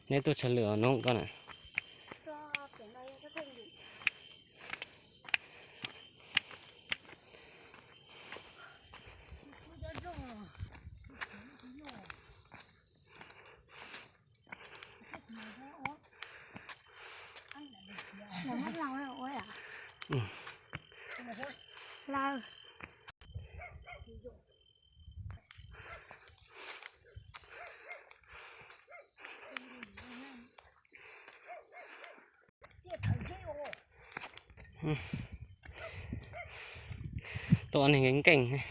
Neb tuaj tshaj lwm os Nob koj na. Tuaj neeg nkeej nkeej.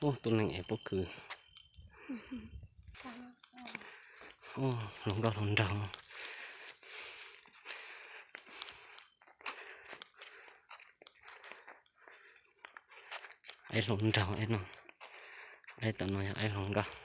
Ub, tus neeg ev pob kws. Ub, hluas nkauj hluas nraug. Aib hluas nraug no, aib tom no yog aib hluas nkauj.